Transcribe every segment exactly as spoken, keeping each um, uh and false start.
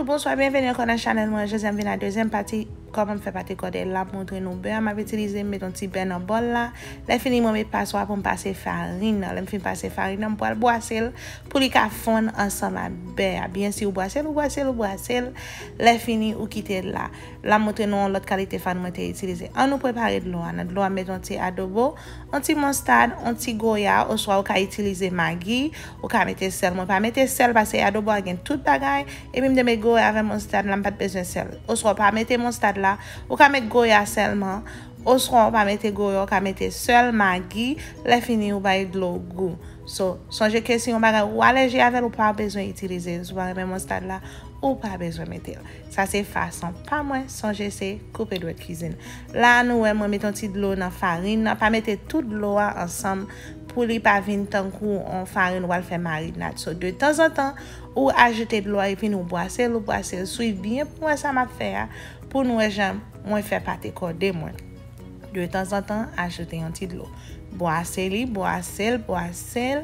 Bonswa, byenveni ankò nan chanèl mwen. Jodi a m vin ak dezyèm pati kòman m fè pate kòde. La m montre nou bè a m ap itilize, m met yon ti bè nan bòl la. Lè fini mwen met paswa pou m pase farin nan. Lè m fin pase farin nan, m pral bwase l pou li ka fonn ansanm ak bè a. Byen si ou bwase l, ou bwase l, ou bwase l. Lè fini ou kite l la. La m montre nou yon lòt kalite farin mwen te itilize. Ann nou prepare dlo a. Nan dlo a m met yon ti adobo, yon ti mistad, yon ti goya, oswa ou ka itilize magi, ou ka mete sèl. Mwen pa mete sèl paske adobo a gen tout bagay. Epi m te met goya avè mistad la, m pa t bezwen sèl. Oswa w pa mete mistad la, ou ka met goya sèlman. Oswa w pa mete goya, ou ka mete sèl magi. Lè fini ou bay dlo gou. So, sonje ke si yon bagay ou alèji avè l, ou pa bezwen itilize l. Si w pa renmen mistad la, ou pa bezwen mete l. Sa se fason pa mwen, sonje se koupe dwèt kizin. La nou wè mwen met yon ti dlo nan farin nan, pa mete tout dlo a ansanm pou li pa vin tankou yon farin w al fè marinad. So, de tanzantan, ou ajoute dlo a epi nou bwase l, ou bwase l. Swiv byen pou wè sa m ap fè a, pou nou wè jan mwen fè pate kòde mwen. De tanzantan, ajoute yon ti dlo. Bwase li, bwase l, bwase l,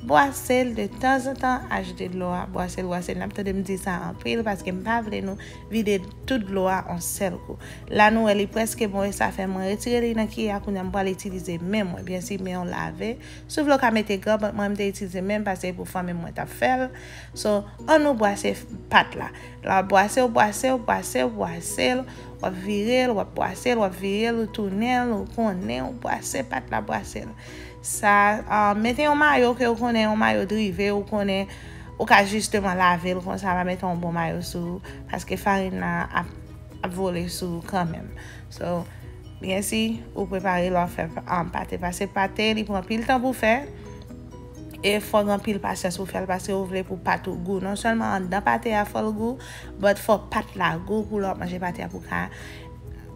bwase l. De tanzantan, ajoute dlo a, bwase l, bwase l. N ap tande m di sa anpil paske m pa vle nou vide tout dlo a yon sèl kou. La nou wè li prèske bon e sa fè mwen retire li nan kiyè a, kounye a m pral itilize men mwen. Byen si men w lave, si w vle w ka mete gant, but mwen m te itilize men m paske pou fanmi mwen t ap fè l. So, ann nou bwase pat la. La w ap bwase w, bwase w, bwase w, bwase l. W ap vire l, w ap bwase l, w ap vire l, ou tounen l, ou konnen, ou bwase pat la, bwase l. Sa, ah, mete yon mayo ke ou konnen, yon mayo drive, ou konnen, ou ka jisteman lave l konsa, pa mete yon bon mayo sou ou, paske farin nan ap, ap vole sou ou kanmenm. So, byen si ou prepare lè w ap fè, ah, pate, paske pate, li pran pil tan pou fè. E fò w gen anpil pasyans pou fè l, paske ou vle pou pat ou gou. Non sèlman anndan pate a fò l gou, but fò pat la gou pou lè w ap manje pate a pou ka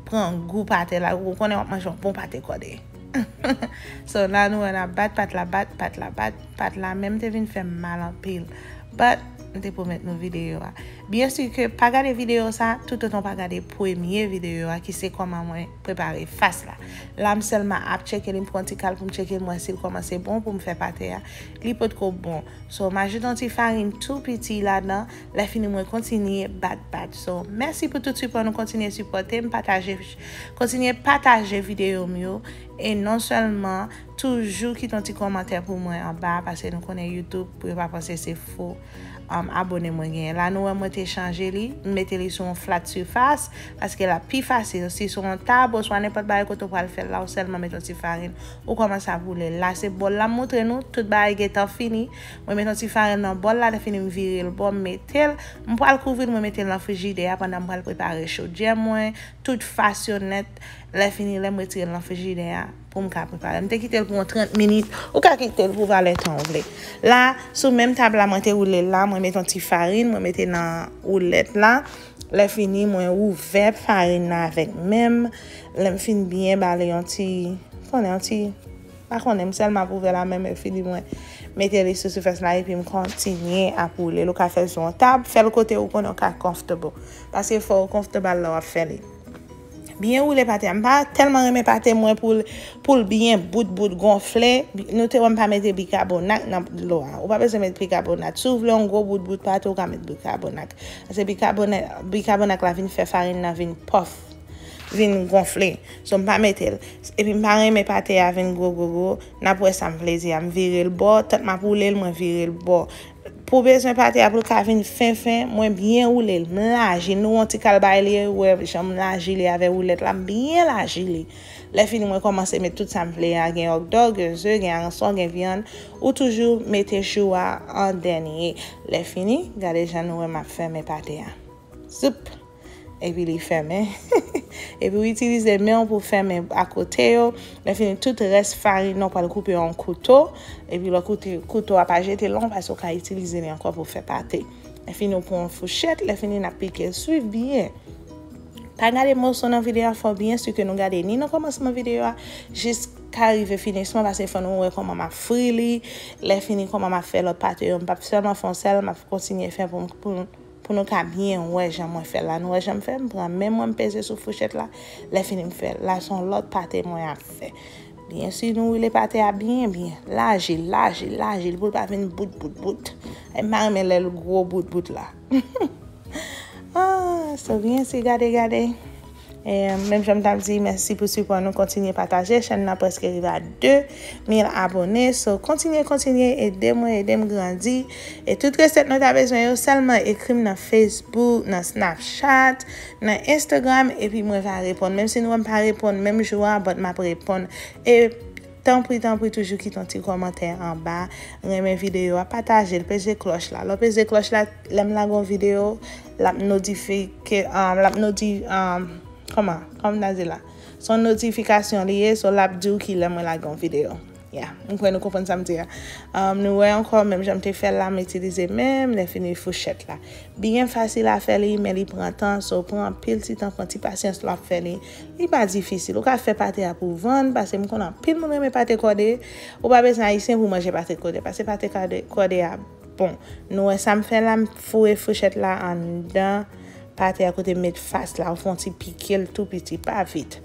pran gou pate la. Ou konnen w ap manje yon bon pate kòde. So, la nou wè n ap bat pat la, bat, pat la, bat, pat la menm te vin fè m mal anpil. But, m te pwomèt nou videyo a. Byen si ke pa gade videyo sa, toutotan w pa gade premye videyo a, ki se kòman mwen prepare fas la. La, m sèlman ap tcheke li, m pran ti kal pou m tcheke l, m wè si l kòmanse bon pou m fè pate a. Li potko bon. So, m ajoute yon ti farin tou piti ladan. Lè fini, mwen kontinye bat, bat. So, mèsi pou tout sipò nou, kontinye sipòte m, pataje, kontinye pataje videyo m yo. E non sèlman, toujou kite yon ti kòmantè pou mwen anba, paske nou konnen YouTube, pou yo pa panse se fo, um, abone mwen genyen. La, nou wè mwen te chanje li, m mete li sou yon flat surface, paske l ap pi fasil. Si sou yon tab, oswa nenpòt bagay kote w pral fè l la, ou sèlman met yon ti farin, ou kòmanse ap woule l. La, se bòl la, m montre nou, tout bagay gentan fini. Mwen met yon ti farin nan bòl la, lè fini, m vire l bò, m mete l. M pral kouvri l, mwen mete l nan frijidè a pandan m pral prepare chodyè mwen, tout fas yo nèt. Lè fini, lè m retire l nan frijidè a, pou m ka prepare. M te kite l pou yon trant minit. Ou ka kite l pou valè tan ou vle. La, sou menm tab la, mwen te woule l la, mwen mete yon ti farin, mwen mete nan woulèt la. Lè fini, mwen ouvè farin nan avèk men m. Lè m fin byen bale yon ti, konnen yon ti, pa konnen, m sèlman ap ouvè la, men lè fini, mwen mete li sou sifas la, epi m kontinye ap woule l. Ou ka fè l sou yon tab, fè l kote ou konnen ou ka comfortable. Paske fò ou comfortable lè w ap fè li. Byen woule pate a. M pa tèlman renmen pate mwen pou l, pou l byen bout, bout, gonfle. Bi-, nou te wè m pa mete bikabonat nan dlo a. Ou pa bezwen met bikabonat. Si w vle yon gwo bout, bout pate, ou ka met bikabonat. Paske bikabonat, bikabonat la vin fè farin nan vin pòf, vin gonfle. So, m pa mete l. Epi m pa renmen pate a vin gwo, gwo, gwo. N ap wè sa m vle di a. M vire l bò. Tant m ap woule l, mwen vire l bò. Pou bezwen pate a pou l ka vin fen fen, mwen byen woule l, m laji l. Nou wè yon ti kal bagay li ye, ou wè jan m laji li avè woulèt la, m byen laji li. Lè fini, mwen kòmanse met tout sa m vle a, gen hòtdòg, gen ze, gen aransò, gen vyann. Ou toujou mete chou a an dènye. Lè fini, gade jan nou wè m ap fèmen pate a. Zoup! Epi li fèmen. Epi w itilize men w pou fèmen akote yo. Lè fini, tout rès farin nan w pral koupe yon kouto. Epi lè kouto, kouto a pa jete l non, paske w ka itilize li ankò pou fè pate. Lè fini, w pran yon fouchèt. Lè fini, n ap pike l. Swiv byen. Pa gade moso nan videyo a, fò byen si ke nou gade ni nan kòmansman videyo a jiska rive finisman, paske fò nou wè kòman m ap fri li. Lè fini, kòman m ap fè lòt pate yo. M p ap sèlman fè yon sèl, m ap kontinye fè pou, pou pou nou ka byen wè jan mwen fè l la. Nou wè jan m fè, m pran men mwen, m peze sou fouchèt la. Lè fini, m fè l. La, se yon lòt pate mwen ap fè. Byen si nou woule pate a byen, byen. Laji l, laji l, laji l, pou l pa vin bout, bout, bout. E m pa renmen lè l gwo bout, bout la. So, vin isi, gade, gade. E, menm jan m t ap di, mèsi pou sipò nou. Kontinye pataje. Chèn nan prèske rive a de mil abone. So, kontinye, kontinye. Ede mwen, ede m grandi. E tout resèt nou ta bezwen yo, sèlman ekri m nan Facebook, nan Snapchat, nan Instagram, epi mwen va reponn. Menm si nou wè m pa reponn menm jou a, but m ap reponn. E tanpri, tanpri, toujou kite yon ti kòmantè anba. Renmen videyo a, pataje l, peze klòch la. Lè w peze klòch la, lè m lage yon videyo, l ap notifike, um, l ap noti-, um, kòman, kòman m ta di la? Se yon notifikasyon li ye, so l ap di w ki lè mwen lage yon videyo. Yeah, m kwè nou konprann sa m di a. Um, nou wè ankò, menm jan m te fè l la, m itilize menm lè fini fouchèt la. Byen fasil a fè li, men li pran tan, so pran anpil ti tan, pran ti pasyans lè w ap fè li. Li pa difisil. Ou ka fè pate a pou vann, paske m konnen anpil moun renmen pate kòde. Ou pa bezwen ayisyen pou manje pate kòde, paske pate kòde, kòde a bon. Nou wè sa m fè la, m foure fouchèt la anndan pate a kote m met fas la, ou fè yon ti pike l tou piti, pa vit.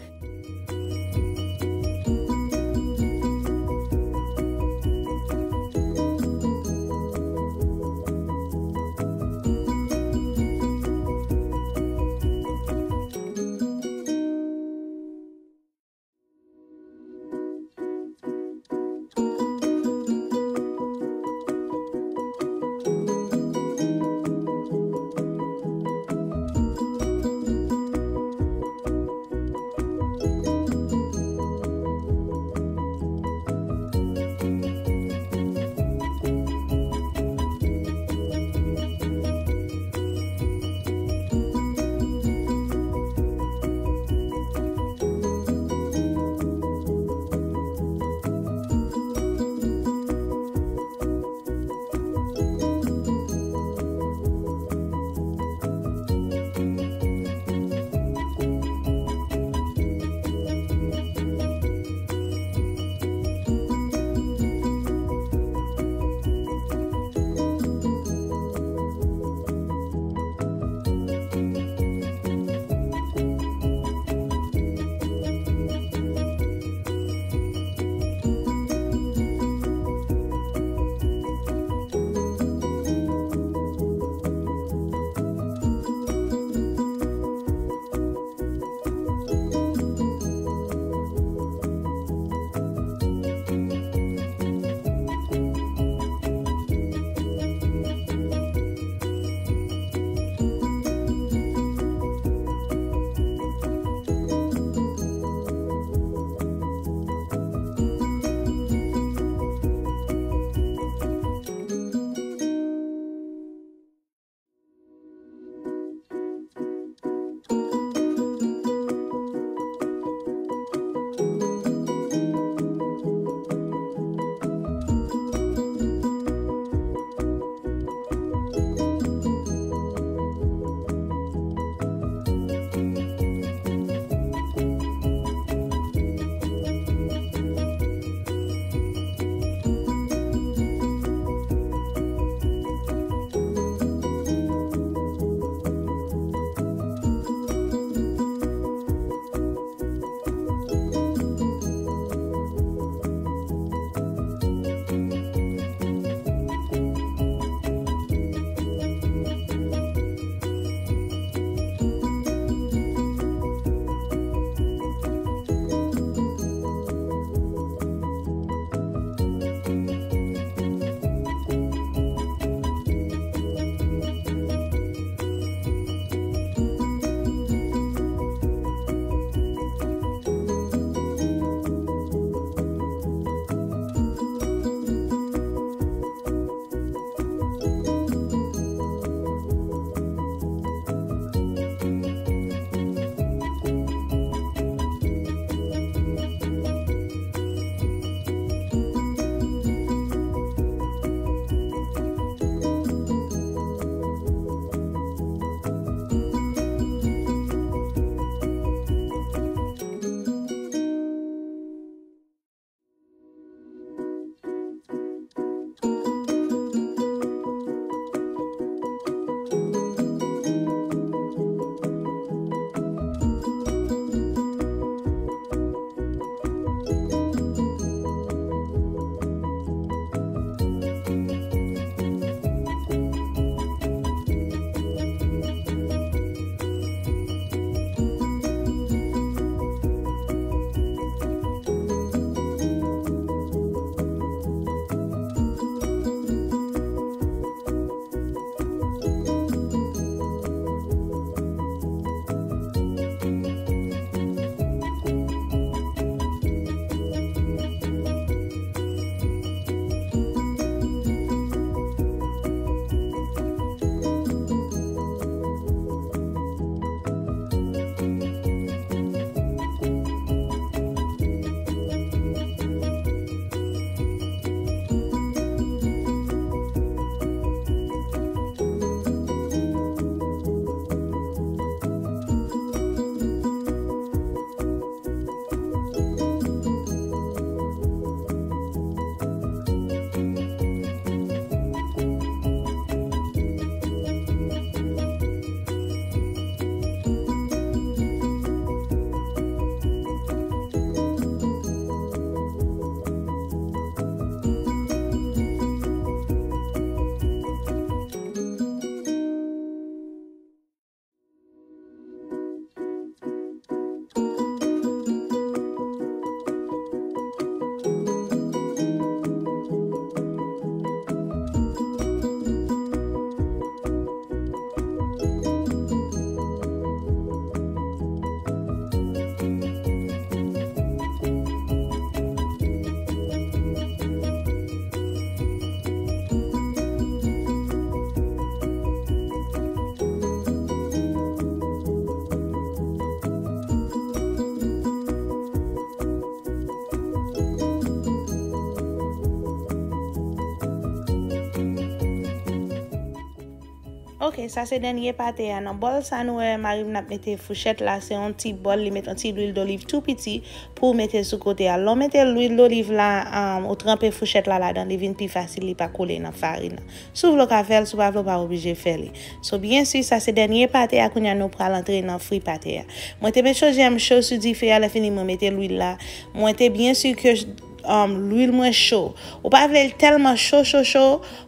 E sa se dènye pate a. Nan bòl sa nou wè mari m ap mete fouchèt la, se yon ti bòl, li met yon ti lwil doliv tou piti pou w mete sou kote a. Lè w mete lwil doliv la, um, ou tranpe fouchèt la ladan, li vin pi fasil, li pa kole nan farin nan. Si w vle w ka fè l, si w pa vle w pa oblije fè li. So, byen si, sa se dènye pate a, kounye a nou pral antre nan fri pate a. Mwen te met chodyè m cho sou dife a, lè fini mwen mete lwil la. Mwen te byen si ke um, lwil mwen cho. Ou pa vle l tèlman cho, cho, cho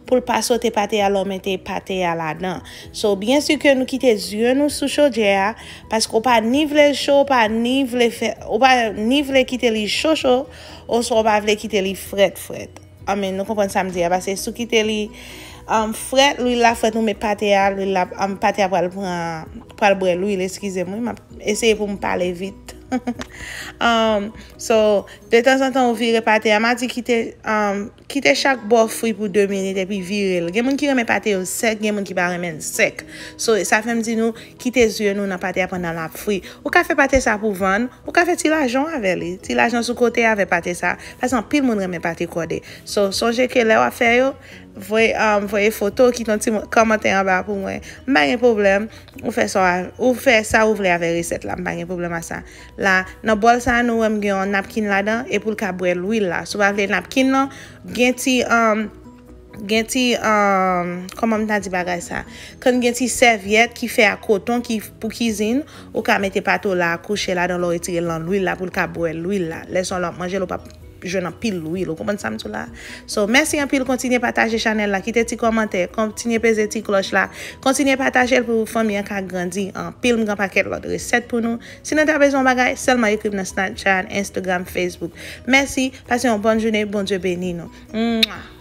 pou l pa sote pate a lè w mete pate a ladan. So, byen si ke nou kite zye nou sou chodyè a, paske ou pa ni vle l cho, ou pa ni vle fè, ou pa ni vle kite li cho, cho, oswa ou pa vle kite li frèt, frèt. Anmen, nou konprann sa m di a, paske si w kite li um, frèt, lwil la frèt, ou met pate a, lwil la, um, pate a pral pran, pral bwè lwil, eskize m, wi, m ap eseye pou m pale vit. Um, so, de tanzantan ou vire pate a, m a di kite, um, kite chak bò fri pou de minit epi vire l. Gen moun ki renmen pate yo sèk, gen moun ki pa renmen l sèk. So, sa fè m di nou, kite zye nou nan pate a pandan l ap fri. Ou ka fè pate sa pou vann, ou ka fè ti lajan w avè li. Ti lajan sou kote avè pate sa. Paske anpil moun renmen pate kòde. So, sonje ke lè w ap fè yo, voye, um, voye foto, kite yon ti mo-, kòmantè anba pou mwen. M pa gen pwoblèm. Ou fè sa, ou fè sa ou vle avè resèt la. M pa gen pwoblèm a sa. La, nan bòl sa, nou wè m gen yon napkin ladan, e pou l ka bwè lwil la. Si w pa vle napkin nan, gen ti, um, gen ti, um, kòman m ta di bagay sa? Kan gen ti sèvyèt ki fè a koton ki pou kizin, ou ka mete pate w la, kouche ladan, lè w retire l nan lwil la, pou l ka bwè lwil la. Lè sa w ap manje l, ou p ap jwenn anpil lwil. Ou konprann sa m di w la? So, mèsi anpil, kontinye pataje chanèl la, kite ti kòmantè, kontinye peze ti klòch la, kontinye pataje l pou fanmi an ka grandi anpil. M gen pakèt lòt resèt pou nou. Si nou ta bezwen yon bagay, sèlman ekri m nan Snapchat, Instagram, Facebook. Mèsi, pase yon bòn jounen, Bondye beni nou. Mwa!